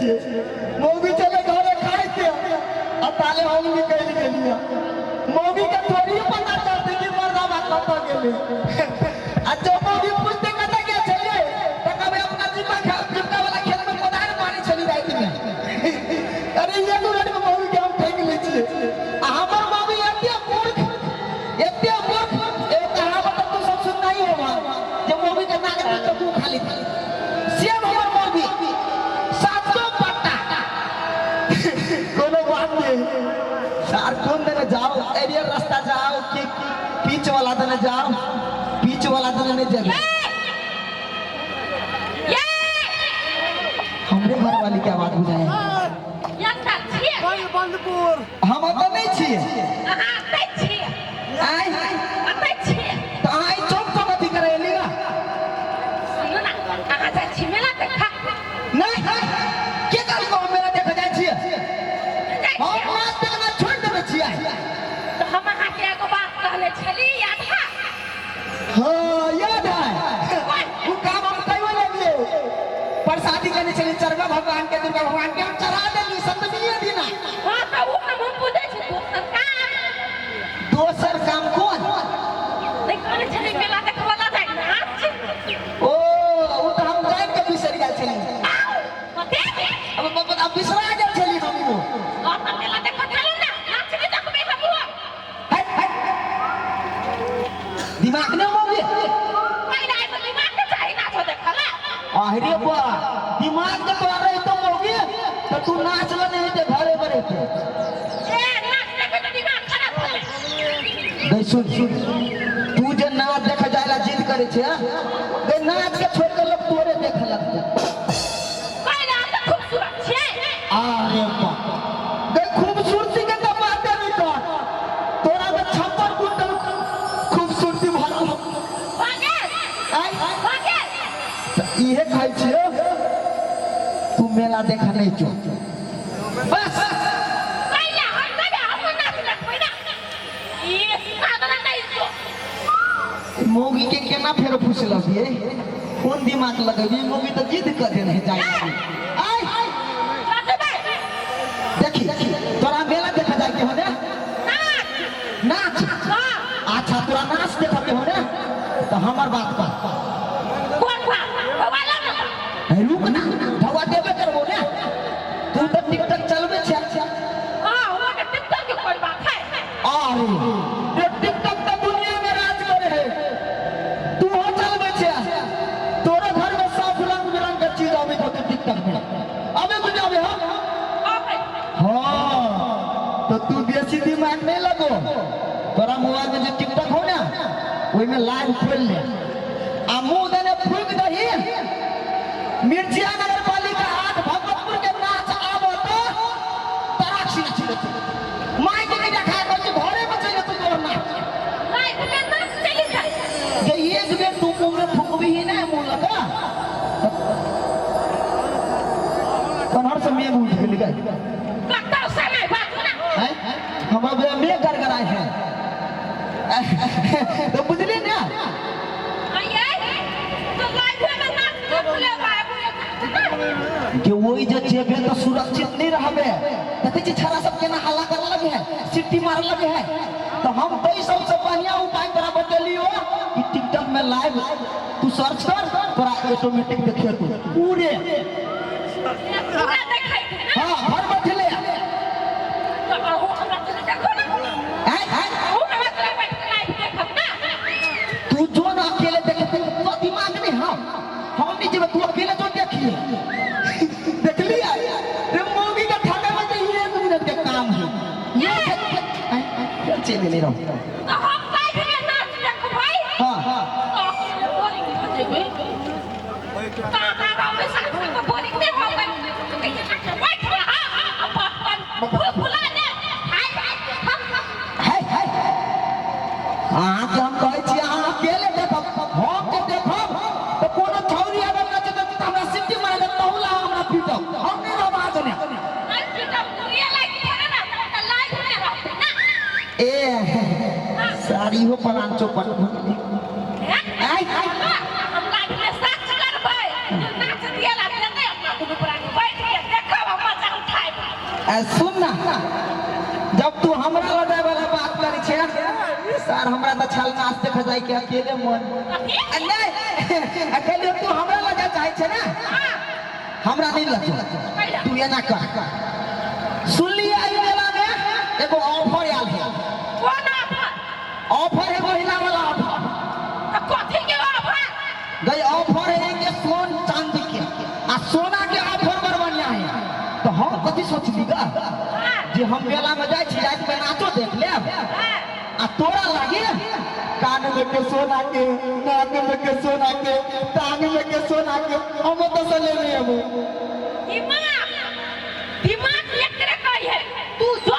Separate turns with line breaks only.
छियै। मौगी चले घरे खाइ के आ ताले हम निकलि गेलियै। मौगी के थोड़ी पता चलतै कि मर्दाबा कतऽ गेलै। आ जब मौगी पूछतै कतऽ गेल छलियै तऽ कहबै अपना जिम्मा जिम्मा वाला खेत में कोदारि मारै छली राति में। अरे एक मिनट में मौगी के हम ठकि लै छियै। आ हमर मौगी एते मूर्ख, एते मूर्ख, एगो कहावत तऽ तू सब सुनना ही होबा जे मौगी के नाक देख के तू खाली थी। सेम हमर मौगी सातो पट्टा। कोनो बात नहीं सार, कोन देने जाओ, एरियर रास्ता जाओ कि पीच वाला देने जाओ? पीच वाला देने नहीं जाबे। हमरे घर वाली के आवाज बुझाए। हम ओतऽ नहीं छियै। आइ तऽ अहाँ ई चौक पर कथी करै एली ना? नहीं, के कहलको हम मेला देखऽ जाइ छियै? हम नाच देखना छोड़ि देने छियै।
तऽ हम अहाँके एगो बात कहले छली, याद है?
हाँ, याद है। उ काम हम कहियो लेलिए। प्रसादी केने छली चरवा भगवान के, दुर्गा भगवान के हम चढ़ा देली सप्तमीये दिना।
हाँ, तऽ ओ हम पूछै छी दोसर काम।
दोसर काम कोन?
नहि कहने छली मेला देखबऽ ला जाइ नाच?
ओ, उ तऽ हम जानि के बिसरि गेल छली।
कते?
अब अब अब बिसरा गेल छली हम उ।
और तऽ मेला देखऽ चलू ने, नाच नहि देखबै हमहूँ।
हट हट, दिमाग नहि मौगी।
पहिला एगो दिमाग के चाही नाचो देखऽ ला।
अरे बा, दिमाग के तोरा रहितो मौगी तऽ तू नाच ल नहीं ते घरे पर रहते।
ए, नाच देखै तऽ दिमाग खराब भऽ जाइ।
गई सुन सुन, तू जे नाच देखे जाय ला जिद करे छे गई, नाच के छोड़ के लोग तोरे देखे लगते।
पहिला तऽ खूबसूरत छियै।
अरे बा गई, खूबसूरती के तो बाते नहीं कर, तोरा में 56 कुंटल खूबसूरती भरल।
भऽ गेल?
आइ
भऽ गेल?
तऽ इहे कहै छियौ, तू मेला देखऽ नहीं जो बस।
पहिला हम नहि, हम नाच देखबै ना। ई साधना नहि जो।
मौगी के केना फेर फुसलबियै, कोन दिमाग लगेबियै? मौगी तऽ जिद कऽ देने जाइ छै। आइ
नचबै।
देखी, तोरा मेला देखऽ जाय के हो ने?
नाच।
नाच?
हाँ।
अच्छा, तोरा नाच देखऽ के हो ने, तऽ हमर बात कर।
कोन बात? बौआ ला ना।
हे, रुक ना, धवा देबे करबो ने, तू तऽ टिकटक चलबै छै।
हाँ, वो के टिकटक के कोन बात है?
अरे रे, टिकटक तऽ दुनिया में राज करे है, तू हो चलबै छै, तोरे घर में सब रंग बिरंग के चीज आबै होते टिकटक में, अबे बुझाबे हम।
आबै।
हाँ, तो तू बेसी दिमाग नहीं लगो। तोरा मोबाइल में जे टिकटक हो ना, ओहिमे लाइव खोल ले आ मुंह देने फूक दही, मिर्चिया नगर पालिका 8 भगवतपुर के नाच आबो तो तराक्षी नाची लेते, माइक नहीं देखा कर घरे में चल तू तोर नाच।
लाइफ में नाच चली जाए।
जे एक बेर तू मुंह में फूकबी ही ना मुंह लगा, कन्हर से मेघ उठ गेल गए।
कतौ से नहीं, बाजू ना।
हैं? हमरा बुझा मेघ गड़गड़ाए है, तो बुझली ना?
आइए तो लाइफ में नाच देख लेबै।
कि वही जे जेबे तो सुरक्षित नहीं रहबे। देखै छी छाड़ा सब केना हल्ला करे लगे है, सीटी मारे लगे है। तो हम तो ई सबसे बढ़िया उपाय तोरा बतेलियो कि टिकटॉक में लाइव तू सर्च कर, तोरा ऑटोमेटिक देखिए तू पूरे।
पूरा देखै छै ना?
हाँ, घर बैठले।
तो अहूँ हमरा चले देखो ना।
आय आय।
अहूँ हमरा चले बैठ के लाइव देखब ना।
तू जो ना अकेले देखे तो दिमाग नहीं। हाँ, हम नहीं जेबे, तू अकेले जो देखिए। देखली रे, मौगी के ठगे में तो ये एक मिनट के काम है। ये चल ले रहो।
तो हम लाइव में नाच देखबै।
हाँ।
तो अकेले बोरिंग भऽ जेबै। तऽ अहाँ रहबै साथ में तऽ बोरिंग नहि होबै। तो कहियै नाच बैठ रह अपन फुला ले हाय हम।
है है, अहाँके हम कहै छी, अहाँ अकेले देखब, हम जे देखब तऽ कोनो छौरी अगर नचैत तऽ हमरा सिट्टी मारि देत, तहू ला हमरा पीटब, हम नहि रहब अहाँ जने।
नहि पीटब, रियल लाइफ थोड़े ना तऽ लाइव में रहतै ना।
ए सारी हो पलान चौपट भऽ गेलै।
आइ हम लाइव में सर्च करबै, नाच दिएला देतै, अपना दुनू प्राणी बैठ के देखब।
सुन ना, जब तू हमरा लजाय वाला बात करै छे सर, हमरा तऽ छल नाच देखे जाय के अकेले मन।
कथी?
आ नहीं, अकेले तू हमरा लजा चाहे छे ना, हमरा नहीं लजो।
कैला?
तू एना कर, सुनलिए एहि मेला में एगो ऑफर आयल है।
कोन ऑफर?
ऑफर एगो हिला वाला ऑफर।
तऽ कथी के ऑफर?
गई ऑफर है के सोन चांदी के आ सोना के ऑफर बड़ बढ़िया है। तो हम कथी सोचली गा जे हम मेला में जाइ छी, राति में नाचो देख लेब आ तोरा लागे कान में के सोना के, नाक में के सोना के, टांग में के सोना के, हम तो से ले लेब।
दिमाग दिमाग एकरे कही है। तू जो